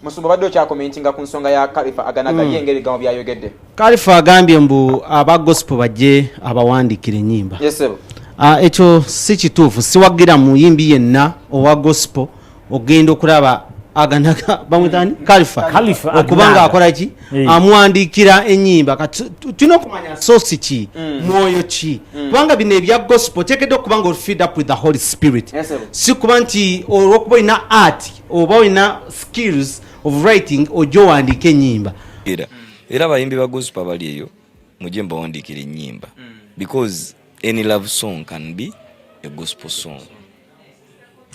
Musumba, obadde okyakomentinga ku nsonga ya Kalifa Aganaga. Ye ngeri ebigambo byayogedde. Kalifa agambye mbu aba gospel bajje abawandiikira ennyimba. Yes, sebo. Ah, ekyo si kituufu. Siwagira muyimbi yenna owa gospel ogenda okulaba Aganaga, bamwitani Kalifa, Khalifa okuba nga Aganaga. akola ki? Amuwandiikira ennyimba. Kati tulina okumanya source ki, mwoyo ki, kubanga bino ebya gospel oteekeddwa okuba nga feed up with the Holy Spirit. Yes, sir. Si kuba nti olwokuba olina art oba olina skills of writing ojja owandiika ennyimba. Era abayimbi ba gospel abali eyo, mujje mbawandiikira ennyimba, because any love song can be a gospel song.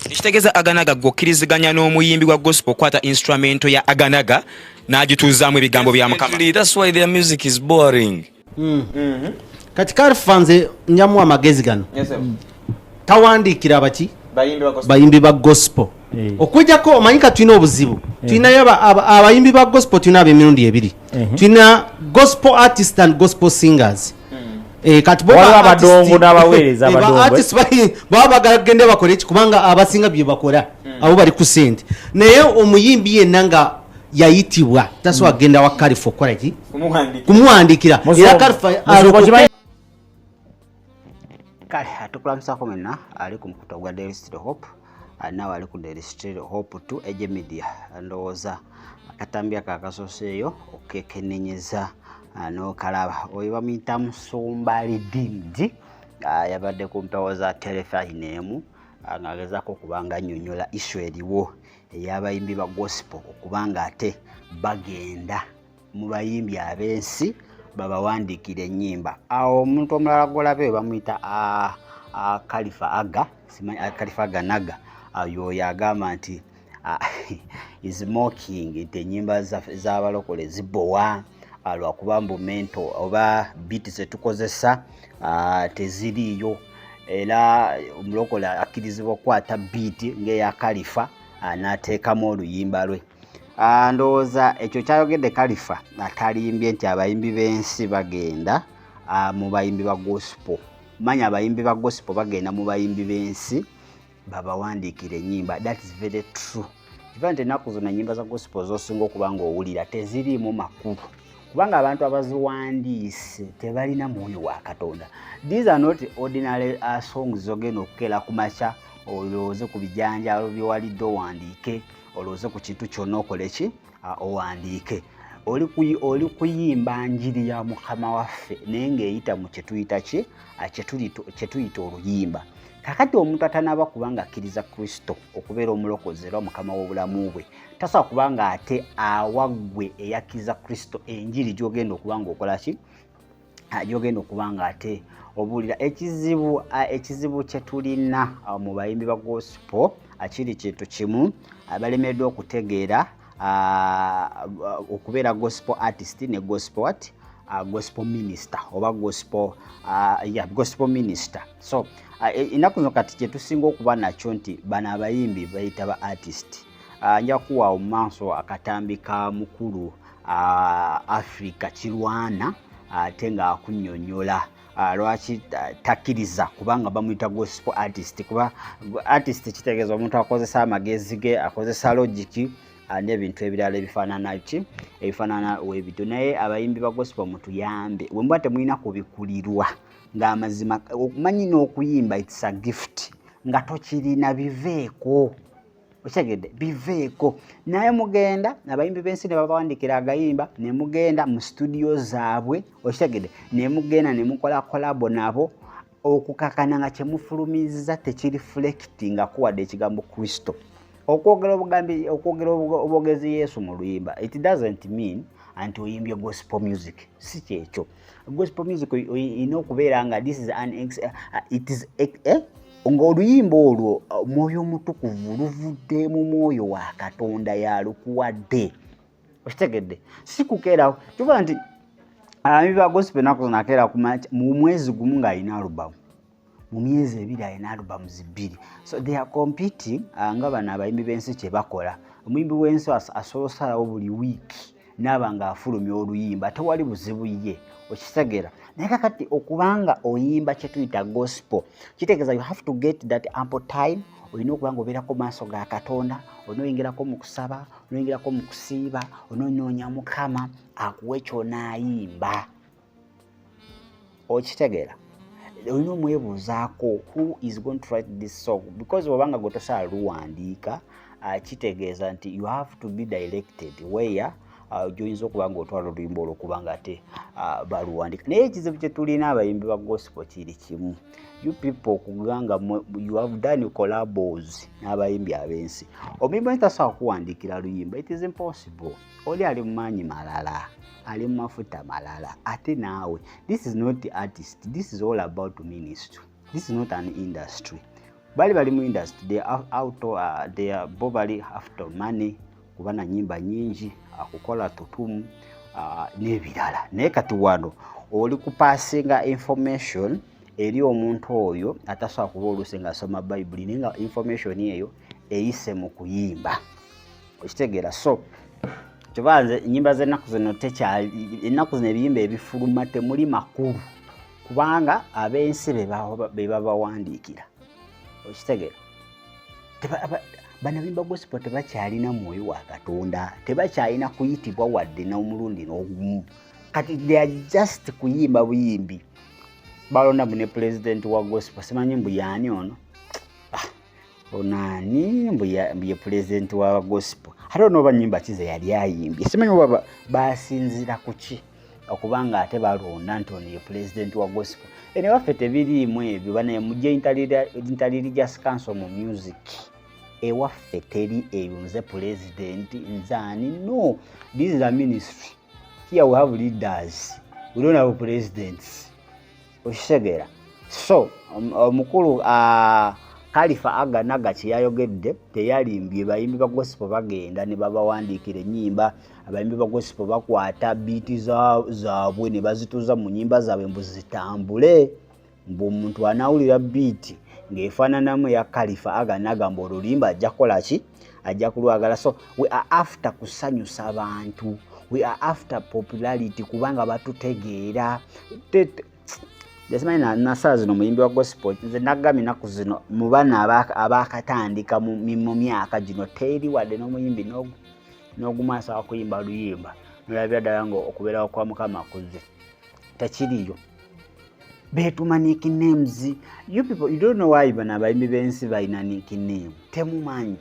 Ekitegeeza, Aganaga, gwe okkiriziganya n'omuyimbi wa gospel okwata instrumento ya Aganaga n'agituuzaamu ebigambo bya Mukama? Definitely, that's why their music is boring. Kati Kalifa nze njamuwa amagezi gano. Yes, sir. Tawandiikira baki? Bayimbi ba gospel. Bayimbi ba gospel. Okujjako omanyi ka tulina obuzibu, tulinayo abayimbi ba gospel, tulina ab'emirundi ebiri. Tulina gospel artist and gospel singers. Kati bo Waliwo ba abadongo n'abaweereza ba abadongo, eh? artist baba bagala kugenda bakole eki? Kubanga abasinga bye bakola abo bali ku sente, naye omuyimbi yenna nga yayitibwa tasobola kugenda wa Kalifa okukola ki? Kumuwandiikira. Kumuwandiikira. Era Kalifa Musumba, alokoke. Kale tukulamusako mwenna ali ku mukutu gwa Daily Street Hope, naawe ali ku Daily Street Hope 2 Ege Media. Ndowooza akatambi ako akasooseeyo okekenenyeza n'okalaba. Oyo bamuyita Musumba Redeemed, yabadde ku mpewo za terefayina emu, ng'agezaako okuba nga annyonnyola issue eriwo ey'abayimbi ba gospel okuba nga ate bagenda mu bayimbi ab'ensi babawandiikira ennyimba. Awo omuntu omulala gwolabe bamuyita Kalifa Aga, simanyi, Kalifa Aga Naga, yoyo agamba nti is mocking nti ennyimba z'abalokole zibowa, lwakuba mbu mento oba beat zetukozesa teziriiyo, era omulokole akkirizibwa okukwata beat ng'eya Kalifa n'ateekamu oluyimba lwe. Ndowooza ekyo kyayogedde Kalifa atalimbye nti abayimbi b'ensi bagenda mu bayimbi ba gospel. Manya abayimbi ba gospel bagenda mu bayimbi b'ensi babawandiikira ennyimba. That is very true. Kiva nti ennaku zino ennyimba za gospel z'osinga okuba ng'owulira teziriimu makulu, kubanga abantu abaziwandiise tebalina mwoyo wa Katonda. These are not ordinary songs zogenda okukeera ku makya olowooze ku bijanjaalo byewalidde owandiike, olowooze ku kintu kyonna okole ki, owandiike. Oli kuyimba njiri ya Mukama waffe, naye ng'eyita mu kyetuyita ki, kyetuyita oluyimba. Kakati omuntu atanaba kubanga akkiriza Kristo okubeera omulokozi era omukama w'obulamu bwe, tasobola kuba nga ate awa ggwe eyakkiriza Kristo enjiri gy'ogenda okuba nga okola ki, gy'ogenda okuba nga ate obuulira. Ekizibu kye tulina mu bayimbi ba gospel kiri kintu kimu: balemeddwa okutegeera okubeera gospel artist ne gospel what? Gospel minister oba gospel, yeah, gospel minister. So ennaku zino kati kyetusinga okuba nakyo nti bano abayimbi bayita ba artist. Nja kuwa mu maaso akatambi ka mukulu Africa Kirwana, ate ng'akunnyonnyola lwaki takkiriza kubanga bamuyita gospel artist, kuba artist kitegeeza omuntu akozesa amagezi ge, akozesa logic n'ebintu ebirala ebifaanana ki, ebifaanana webityo. Naye abayimbi ba gospel, mutuyambe. Bwe muba temulina kubikulirwa ng'amazima omanyi n'okuyimba, it's a gift, nga tokirina, biveeko. Okitegedde? Biveeko. Naye mugenda abayimbi b'ensi ne babawandikira agayimba, ne mugenda mu studio zaabwe, okitegedde, ne mugenda ne mukola collabo nabo, okukakana nga kyemufulumizza tekiri reflecting akuwadde ekigambo Kristo. Okwogera obugambi, okwogera obwogezi Yesu mu luyimba, it doesn't mean anti oyimbye gospel music. Si kyekyo. Gospel music erina okubeera nga this is an ex, it is ng'oluyimba olwo Omwoyo Omutukuvu luvudde mu mwoyo wa Katonda yalukuwadde. Okitegedde? Si kukeerawo kivuga nti abayimbi ba gospel ennaku zino akeera ku makya, mu mwezi gumu ng'alina alubamu, mu myezi 2 alina albums 2. So they are competing, nga bano abayimbi b'ensi kye bakola. Omuyimbi w'ensi asobola osalawo buli wiiki. Naaba ng'afulumya oluyimba, tewali buzibu, ye okitegeera. Naye kakati okubanga oyimba kye tuyita gospel, kitegeeza you have to get that ample time. Olina okuba nga obeerako maaso ga Katonda, olina oyingirako mu kusaba, olina oyingirako mu kusiiba, olina onoonya Mukama akuwe kyonaayimba. Okitegeera? Olina omwebuuzaako, who is going to write this song? Because bwobanga gwe tosobola luwandiika, kitegeeza nti you have to be directed where gyoyinza okuba nga otwala oluyimba olwo, kubanga ate baluwandiika. Naye ekizibu kye tulina abayimbi ba gospel kiri kimu: you people okuganga you have done collabos n'abayimbi ab'ensi. Omuyimbi we tasobola kuwandiikira luyimba, it is impossible. Oli ali mu maanyi malala, ali mu mafuta malala. Ate naawe, this is not artist, this is all about ministry. This is not an industry. Bali mu industry, they are out, they are, bo bali after money, kuba na nyimba nyingi, akukola tutumu n'ebirala. Naye kati wano oli kupassinga information eri omuntu oyo atasobola kuba oluusi ng'asoma Bayibuli, naye nga information eyo eyise mu kuyimba. Okitegeera? So kyova nze enyimba z'ennaku zino tekyali, ennaku zino ebiyimba ebifuluma temuli makulu, kubanga ab'ensi be babawandiikira. Okitegeera? Bano bimba gospel tebakyalina mwoyo wa Katonda, tebakyalina kuyitibwa wadde n'omulundi n'ogumu. Kati they are just kuyimba buyimbi. Balonda mbu ne president wa gospel, simanyi mbu yaani ono. Ah, ono ani mbu ye president wa gospel? Ate onooba nyimba ki ze yali ayimbye? Simanyi oba basinziira ku ki okubanga ate balonda nti ono ye president wa gospel. Ene waffe tebiriimu ebyo. Banaye, mujje Interreligious Council mu music. Ewaffe teri ebyo, nze president, nze ani. No, this is a ministry. Here we have leaders, we don't have presidents. Okitegeera? So omukulu Kalifa Aganaga kyeyayogedde teyalimbye. Bayimbi ba gospel bagenda ne babawandiikira ennyimba. Abayimbi ba gospel bakwata beat zaabwe ne bazituuza mu nnyimba zaabwe mbu zitambule, mbu omuntu anaawulira beat ng'efaananamu eya Kalifa Aganaga, mbu oluyimba ajja kukola ki? Ajja kulwagala. So we are after kusanyusa bantu, we are after popularity, kubanga batutegeera. Simanyi nasaa zino omuyimbi wa gospel, nze nagambye ennaku zino mu bano abakatandika mu myaka gino, teri wadde n'omuyimbi n'ogumu asobola kuyimba luyimba nolabira ddala nga okubeerawo kwa Mukama kuzze. Tekiriyo. Beetuma nicknames. You people, you don't know why bano abayimbi b'ensi balina nickname. Temumanyi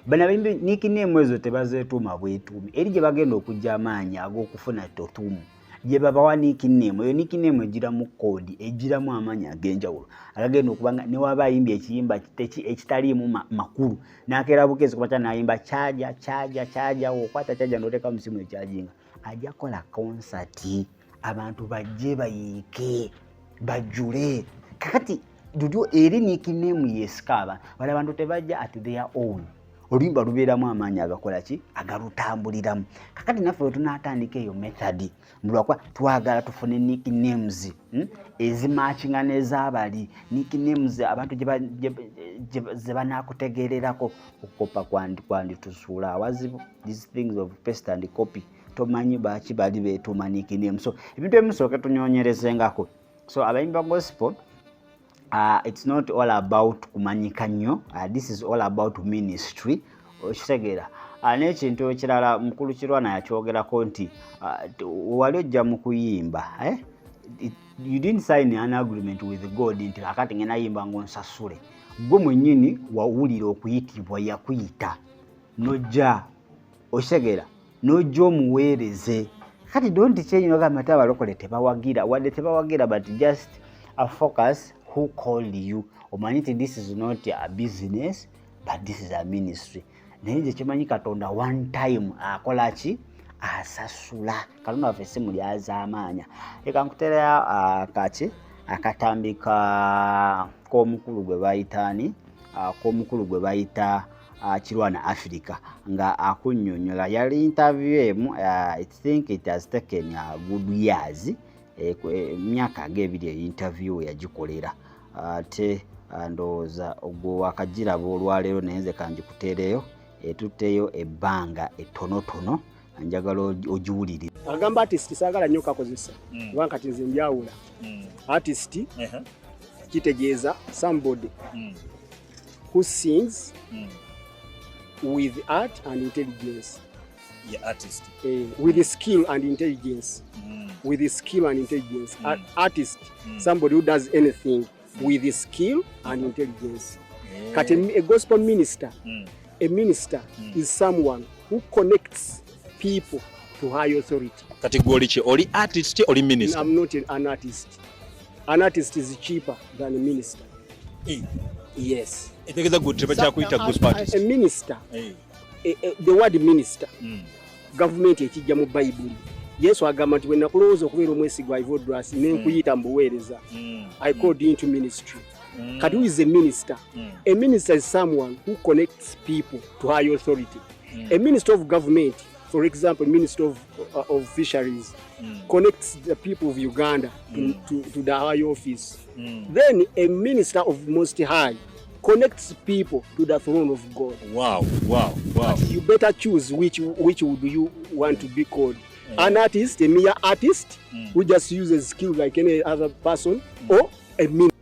bano abayimbi nickname ezo tebazeetuuma bwetuumi. Eri gye bagenda okujja amaanyi ag'okufuna totumu gye babawa nickname eyo. Nickname egiramu code, egiramu amaanyi ag'enjawulo agagenda okuba nga newaba ayimbye ekiyimba ekitaliimu makulu, nakeera bukezi kumakya nayimba kyaja kyaja kyaja, okwata kyaja noteeka mu simu ekyajinga, ajja kukola konsati, abantu bajje bayiike bajjule. Kakati lulyo eri nickname yesika abantu bali. Abantu tebajja at their own. Oluyimba lubeeramu amaanyi agakola ki? Agalutambuliramu. Kakati naffe wetunaatandika eyo method, lwakuba twagala tufune nicknames, ezimatchinga n'ezabali nicknames abantu ze banaakutegeererako. Okukopa kwanditusuula awazibu. These things of paste and copy, tomanyi baki bali beetuuma nickname. So ebintu ebimu sooke tunyonyerezengako. So abayimbi ba gospel, it's not all about kumanyika nnyo. This is all about ministry. Okitegeera? N'ekintu ekirala mukulu Kirwana yakyogerako nti wali ojja mu kuyimba, eh? You didn't sign an agreement with God nti akati ngenda yimba ng'onsasule. Gwe mwennyini wawulira okuyitibwa, yakuyita nojja. Okitegeera? Nojja omuweereze. Kati don't change nogamba ate abalokole tebawagira. Wadde tebawagira, but just a focus who called you. Omanyi nti this is not a business, but this is a ministry. Naye nze kimanyi Katonda one time akola ki? Asasula. Katonda waffe si mulyazaamaanya. Leka nkuteera kaki akatambi k'omukulu gwe bayitaani, k'omukulu gwe bayita Kirwana Africa nga akunnyonnyola. Yali interview emu, I think it has taken good years, emyaka ng'ebiri eyo interview yagikolera. Ate ndowooza ogwo wakagiraba olwaleero, naye nze kangikuteereyo, etutteyo ebbanga ettonotono. Njagala ogiwulire. Agamba artist saagala nnyo kakozesa kubanga kati nze njawula. Artist kitegeeza somebody who sings with art and intelligence. Yeah, artist. With skill and intelligence. With skill and intelligence. Artist, somebody who does anything with skill and intelligence. Kati a gospel minister, a minister is someone who connects people to high authority. Kati gwe oli ki? Oli artist, oli minister? I'm not an artist. An artist is cheaper than a minister. Yes. Etegeeza gwe tebakyakuyita gospel artist. A minister, Eh. the word minister, gavumenti ekijja mu Bayibuli. Yesu agamba nti bwe nakulowooza okubeera omwesigwa Ivodras ne nkuyita mu buweereza. I called you into ministry. Kati who is a minister? A minister is someone who connects people to high authority. A minister of government, for example, minister of fisheries, connects the people of Uganda to the high office. Then a minister of Most High connects people to the throne of God. Wow. You better choose which would you want to be called. An artist, a mere artist who just uses skill like any other person, or a minister.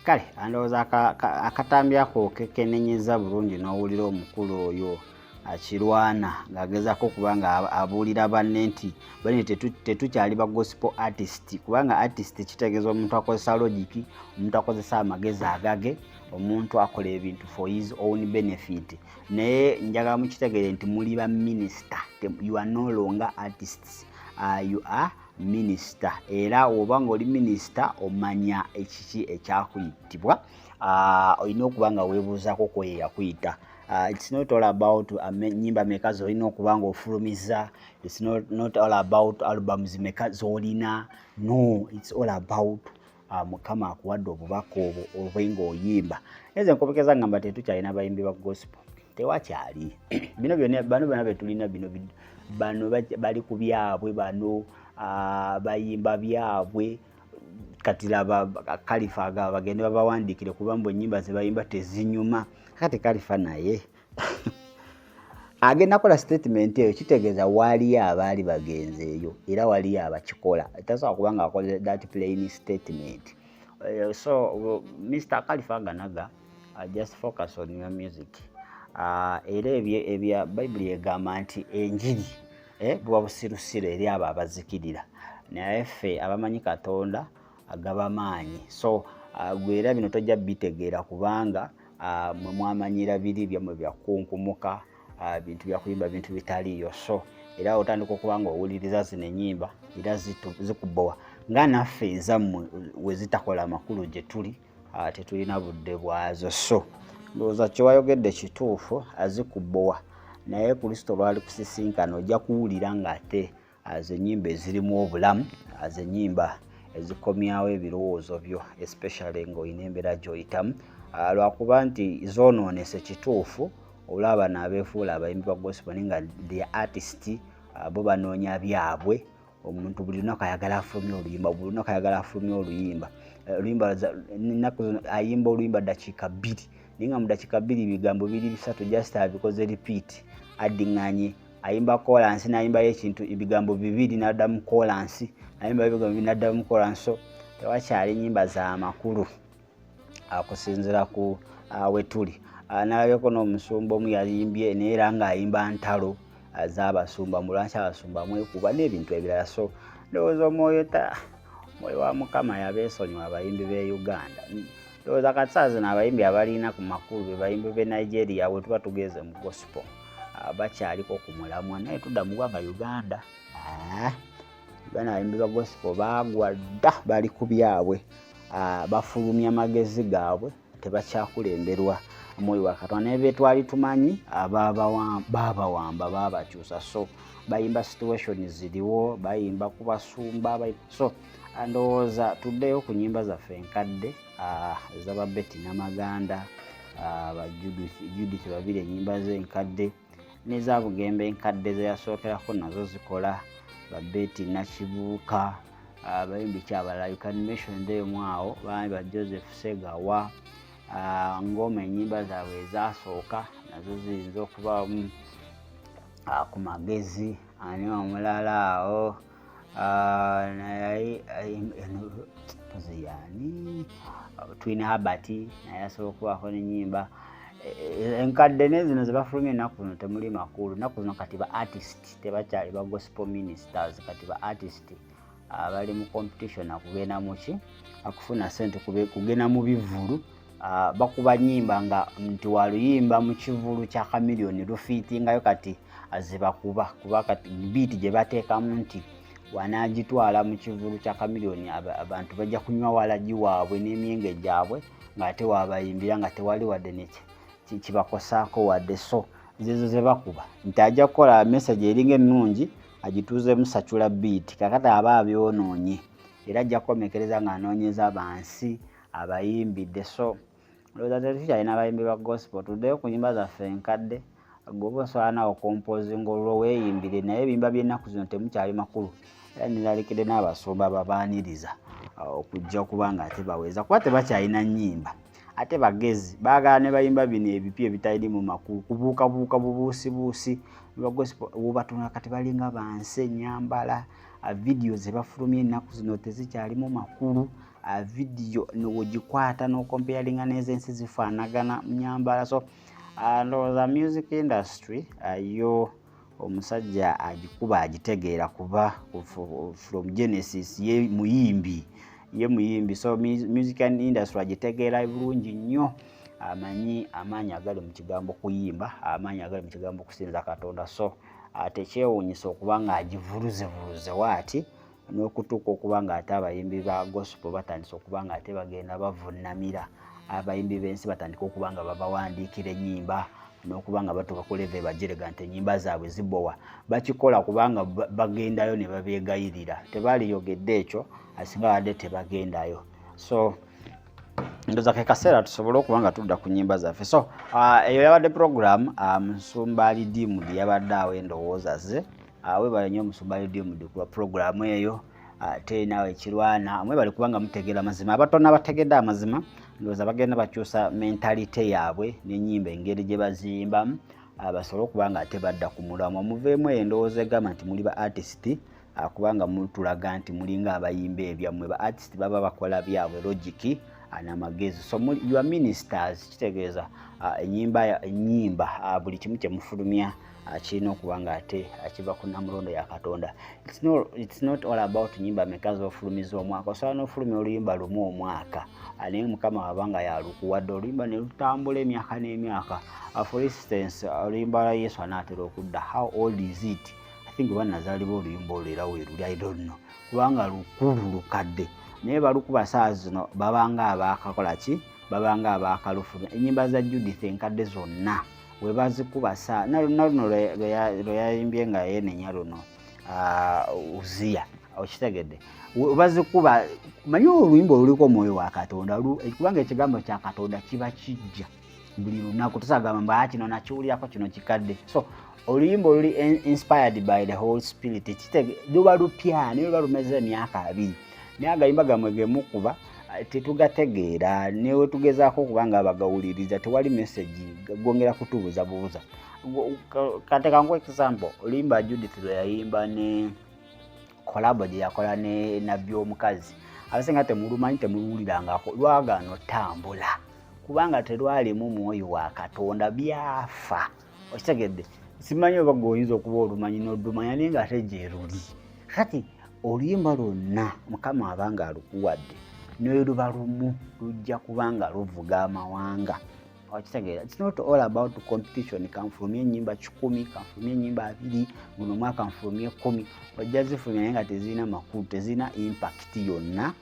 Kale andowooza akatambi ako kekenenyeza bulungi n'owulira omukulu oyo akirwana ng'agezaako okuba nga abuulira banne nti banne tetukyali ba gospel artist, kubanga artist kitegeeza omuntu akozesa logic, omuntu akozesa amagezi agage, omuntu akola ebintu for his own benefit. Naye njagala mukitegeere nti muli ba minister, you are no longer artists, you are minister. Era oba ng'oli minister omanya ekiki ekyakuyitibwa, olina okuba nga weebuuzaako ku oyo eyakuyita. It's not all about nyimba meka z'olina okuba ng'ofulumiza, it's not all about albums meka z'olina, no, it's all about Mukama akuwadde obubaka obwo obe ng'oyimba. Nze nkobekeza ngamba tetukyalina bayimbi ba gospel, tewakyali bino byonna, bano bonna be tulina bino bano bali ku byabwe, bano bayimba byabwe. Kati laba Kalifa agaba bagende babawandiikire kuba mbu ennyimba ze bayimba tezinyuma. Kati Kalifa naye agenda kola statement eyo, kitegeeza waliyo abaali bagenzeeyo era waliyo abakikola, tasobola kuba nga akoze that plain statement. So Mr Kalifa Aganaga, just focus on your music. Era ebya Bayibuli egamba nti enjiri buba busirusiru eri abo abazikirira, naye ffe abamanyi Katonda agaba maanyi. So gwe era bino tojja bitegeera kubanga mwe mwamanyira biri byammwe byakunkumuka, bintu byakuyimba bintu bitaliiyo. So era otandika okuba nga owuliriza zino ennyimba era zikubowa nga naffe ezammwe we zitakola makulu gye tuli, tetulina budde bwazo. So ndowooza kyewayogedde kituufu, azikubowa, naye Kristo lwali kusisinkana ojja kuwulira ng'ate azo ennyimba ezirimu obulamu, azo ennyimba ezikomyawo ebirowoozo byo, especially ng'olina embeera gy'oyitamu. Lwakuba nti zoonoonese kituufu, olaba bano abeefuula abayimbi ba gospel naye nga the artist, bo banoonya byabwe. Omuntu buli lunaku ayagala afulumye oluyimba, buli lunaku ayagala afulumye oluyimba. Oluyimba ennaku zino ayimba oluyimba ddakiika 2, naye nga mu ddakiika 2 ebigambo biri 3, just abikoze repeat, addiŋŋanye. Ayimba kolansi n'ayimbayo ekintu ebigambo 2 n'addamu kolansi, ayimba ebigambo 2 n'addamu kolansi. So tewakyali nnyimba za makulu okusinziira ku we tuli. Nalabyeko n'omusumba omu yayimbye naye era ng'ayimba ntalo z'abasumba, mbu lwaki abasumba mwekuba n'ebintu ebirala. So ndowooza omwoyo wa Mukama yabeesonyiwa abayimbi b'e Uganda. Ndowooza kati saa zino abayimbi abalina ku makulu be bayimbi b'e Nigeria, we tuba tugeze mu gospel, bakyaliko ku mulamwa, naye tudda mu ggwanga Uganda. Uganda abayimbi ba gospel baagwa dda, bali ku byabwe, bafulumya magezi gaabwe, tebakyakulemberwa mwoyo wa Katonda. Naye be twali tumanyi baabawamba, baabakyusa. So bayimba situation ziriwo, bayimba ku basumba, so ndowooza tuddeyo ku nnyimba zaffe enkadde, ez'aba Betty Namaganda, ba Judith Babiri, ennyimba ze enkadde n'eza Bugembe enkadde ze yasookerako nazo zikola, ba Betty Nakibuuka, abayimbi ki abalala, you can mention them awo, baami ba Joseph Segawa, ngoma ennyimba zaabwe ezasooka nazo ziyinza okubaamu. Ku magezi ani omulala awo naye mpozi yani Twin Herbert naye asobola okubaako n'ennyimba enkadde nezino zebafulumya ennaku zino temuli makulu. Ennaku zino kati ba artist tebakyali ba gospel ministers, kati ba artist abali mu competition akugenda muki akufuna sente kugenda mu bivulu, bakuba nyimba nga nti waluyimba mu kivulu kya Chameleone lufiitingayo, kati azibakuba kuba kati beat gye bateekamu nti wanaagitwala mu kivulu kya Chameleone abantu bajja kunywa walagi waabwe n'emyenge gyabwe ng'ate wabayimbira nga tewali wadde kibakosaako wadde. So zezo ze bakuba nti ajja kukola message eringa ennungi agituuzeemu secular beat, kakati aba abyonoonye era ajja kukomekereza ng'anoonyeza bansi abayimbidde. So ndowooza tetukyalina abayimbi ba gospel, tuddeyo ku nyimba zaffe enkadde. Gwoba osobola nawe okompozinga olwo weeyimbire, naye ebiyimba by'ennaku zino temukyali makulu, era niralikidde n'abasumba babaaniriza okujja okuba nga ate baweeza kuba tebakyalina nnyimba, ate bagezi baagala ne bayimba bino ebipya ebitaliri mu makulu, kubuukabuuka bubuusibuusi. Ba gospel wobatunula kati balinga bansi ennyambala, vidiyo ze bafulumya ennaku zino tezikyalimu makulu, vidiyo wegikwata n'okompeyalinga n'ez'ensi zifaanagana mu nyambala. So ndowooza music industry yo omusajja agikuba agitegeera kuba from genesis ye muyimbi, ye muyimbi. So music industry agitegeera bulungi nnyo, amanyi amaanyi agali mu kigambo kuyimba, amaanyi agali mu kigambo kusinza Katonda. So tekyewuunyisa okuba nga agivuluzevuluze waati n'okutuuka okuba nga ate abayimbi ba gospel batandise okuba nga ate bagenda bavunnamira abayimbi b'ensi, batandika okuba nga babawandiikira ennyimba n'okuba nga batuuka ku level bajerega nti ennyimba zaabwe zibowa. Bakikola kubanga bagendayo ne babeegayirira, tebaliyogedde ekyo asinga badde tebagendayo. So ndoza ke kaseera tusobole okuba nga tudda ku nnyimba zaffe. So eyo yabadde program, Musumba Redeemed yabadde awo endowooza ze. Webale nnyo Musumba Redeemed kuba program eyo ate naawe ekirwana mwebale kubanga mutegeera amazima. Abatono abategedde amazima ndowooza bagenda bakyusa mentality yaabwe n'ennyimba engeri gye baziyimbamu, basobole okuba nga ate badda ku mulamwa. Muveemu eyo endowooza egamba nti muli ba artist, kubanga mutulaga nti mulinga abayimba ebyammwe. Ba artist baba bakola byabwe logic n'amagezi. So you are ministers, kitegeeza ennyimba ennyimba buli kimu kyemufulumya kirina okuba nga ate kiva ku namulondo ya Katonda. It's not all about nyimba meka z'ofulumiza omwaka. Osobola n'ofulumya oluyimba lumu omwaka, naye Mukama waba nga yalukuwadde oluyimba ne lutambula emyaka n'emyaka. For instance, oluyimba lwa Yesu Anaatera Okudda, how old is it? I think banazaalibwa oluyimba olwo era weeruli, I don't know, kubanga lukulu lukadde, naye balukuba saa zino babanga abaakakola ki, babanga abaakalufulumya. Ennyimba za Judith enkadde zonna we bazikuba saa naluno lwe yayimbye nga yeenenya luno Uziya, okitegedde, bazikuba manyi oluyimba oluliko omwoyo wa Katonda, kubanga ekigambo kya Katonda kiba kijja buli lunaku, tosagamba mbu kino nakiwulirako, kino kikadde. So oluyimba oluli inspired by the Holy Spirit luba lupya naye luba lumeze emyaka 20, naye agayimba gammwe gemukuba tetugategeera, newe tugezaako okuba nga bagawuliriza tewali message, gwongera kutubuza bubuza. Kate kankuwa example, oluyimba Judith lwe yayimba ne collabo gye yakola ne nabbi omukazi, abasinga temulumanyi, temuluwulirangako, lwagaana otambula kubanga telwalimu mwoyo wa Katonda, byafa, okitegedde. Simanyi oba gwe oyinza okuba olumanyi n'odumanya, naye nga ate gyeruli kati oluyimba lwonna Mukama abanga alukuwadde neluba lumu lujja kubanga luvuga amawanga, okitegeera. It's not all about competition, kanfulumye ennyimba 100, kanfulumye ennyimba 20 guno omwaka, nfulumye 10, ojja zifulumya naye nga tezirina makulu, tezirina impact yonna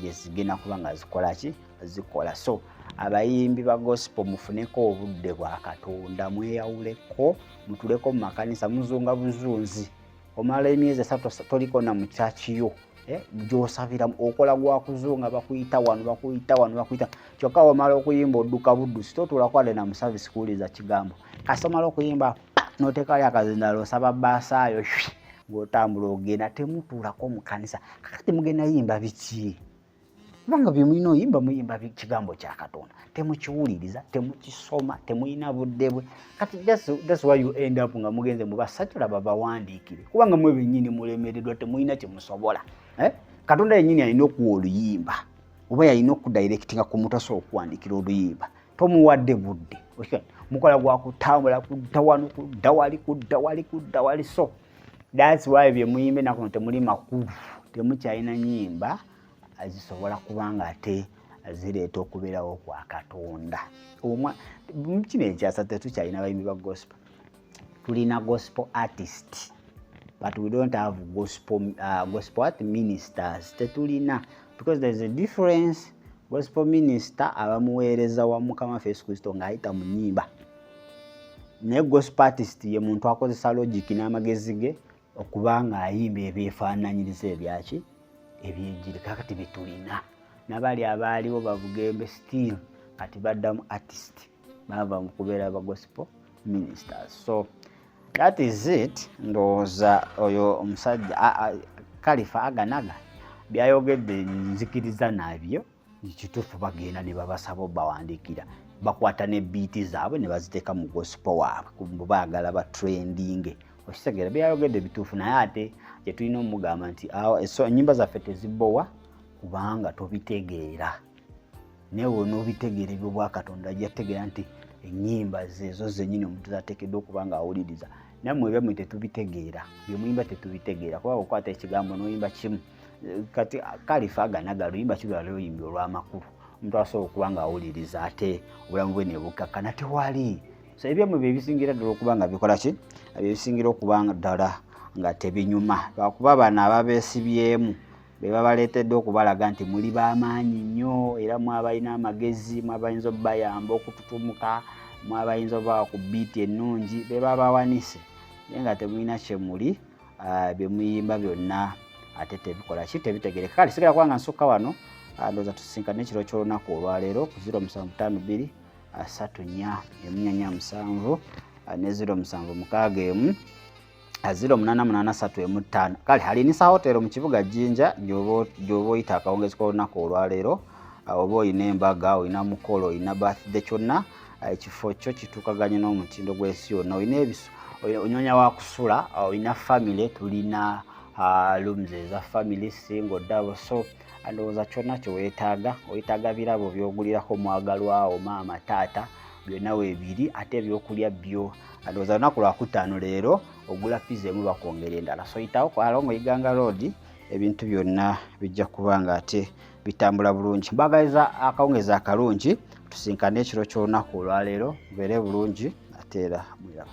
gye zigenda kuba nga zikola ki zikola. So abayimbi ba gospel mufuneko obudde bwa Katonda, mweyawuleko, mutuleko mu makanisa, muzunga buzunzi, omala emyezi 3 toliko na mu church yo gyosabiramu, okola gwa kuzunga, bakuyita wano, bakuyita wano, bakuyita, kyokka wamala okuyimba odduka buddusi, totuulako wadde na mu service kuwuliriza kigambo. Kasita omala okuyimba n'oteekayo akazindalo, osaba baasaayo ng'otambula ogenda, temutuulako mu kanisa. Kakati mugenda yimba biki? Kubanga bye mulina oyimba muyimba kigambo kya Katonda, temukiwuliriza, temukisoma, temulina budde bwe. Kati that's why you end up nga mugenze mubasatula babawandiikire, kubanga mwe bennyini mulemereddwa, temulina kye musobola. Eh? Katonda yennyini alina okuwa oluyimba, oba yalina okudirectinga ku muntu asobola okuwandiikira oluyimba, tomuwadde budde. Mukola gwa kutambula kudda wano, kudda wali, kudda wali, kudda wali. So that's why bye muyimba ennaku zino temuli makulu, temukyalina nnyimba zisobola kubanga ate zireeta okubeerawo kwa Katonda. Kino ekyasa tetukyalina bayimbi ba gospel, tulina gospel artist, but we don't have gospel art ministers, tetulina, because there is a difference. Gospel minister abamuweereza wa Mukama waffe Yesu Kristo ng'ayita mu nnyimba, naye gospel artist ye muntu akozesa logic n'amagezi ge okuba ng'ayimba ebyefaananyiriza ebyaki ebyenjiri. Kakati betulina n'abali abaaliwo babugembe still kati baddamu artist, bava mu kubeera ba gospel ministers. So that is it. Ndowooza oyo omusajja Kalifa Aganaga byayogedde nzikiriza nabyo kituufu. Bagenda ne babasaba obawandiikira, bakwata ne beat zaabwe ne baziteeka mu gospel waabwe, baagala ba trending. Okitegeera, byayogedde bituufu, naye ate kyetulina omugamba nti ennyimba zaffe tezibowa kubanga tobitegeera, naye wonoobitegeera ebyobwakatonda ajja kutegeera nti ennyimba zezo zennyini omuntu zateekeddwa okuba nga awuliriza. Nammwe ebyammwe tetubitegeera, byemuyimba tetubitegeera, kuba okwata ekigambo n'oyimba kimu. Kati Kalifa Aganaga luyimba kirwala luyimbi olw'amakulu omuntu asobola okuba nga awuliriza ate obulamu bwe ne bukakkana, tewali. So ebyammwe bye bisingira ddala okuba nga bikola ki, byebisingira okuba nga ddala nga tebinyuma, lwakuba bano ababeesibyemu be babaleetedde okubalaga nti muli b'amaanyi nnyo, era mwabalina amagezi, mwabayinza okubayamba okututumuka, mwabayinza obawa ku beat ennungi, be babawanise, naye nga temulina kyemuli, bye muyimba byonna ate tebikola ki, tebitegereka. Kale sigala kubanga nsukka wano, ndowooza tusisinkane ekiro ky'olunaku olwaleero ku 0752 34 47 ne 0761 0883 15. Kale Alinisa Hotel mu kibuga Jinja gy'oba oyita akawungezi k'olunaku olwaleero, oba olina embaga, olina mukolo, olina birthday, kyonna ekifo kyo kituukaganye n'omutindo gw'ensi yonna. Olina ebisu, onyonya wa kusula, olina family, tulina rooms eza family, single, double. So ndowooza kyonna kye weetaaga, oyetaaga birabo by'ogulirako mwagalwawo, maama, taata, byonna weebiri. Ate ebyokulya byo ndowooza lunaku lwakutaano leero, ogula pizza emu bakwongera endala. So yitawo ku alongo Iganga Road, ebintu byonna bijja kuba nga ate bitambula bulungi. Mbagaliza akawungezi akalungi, tusinkane ekiro ky'olunaku olwaleero. Mubeere bulungi ate era mwiraba.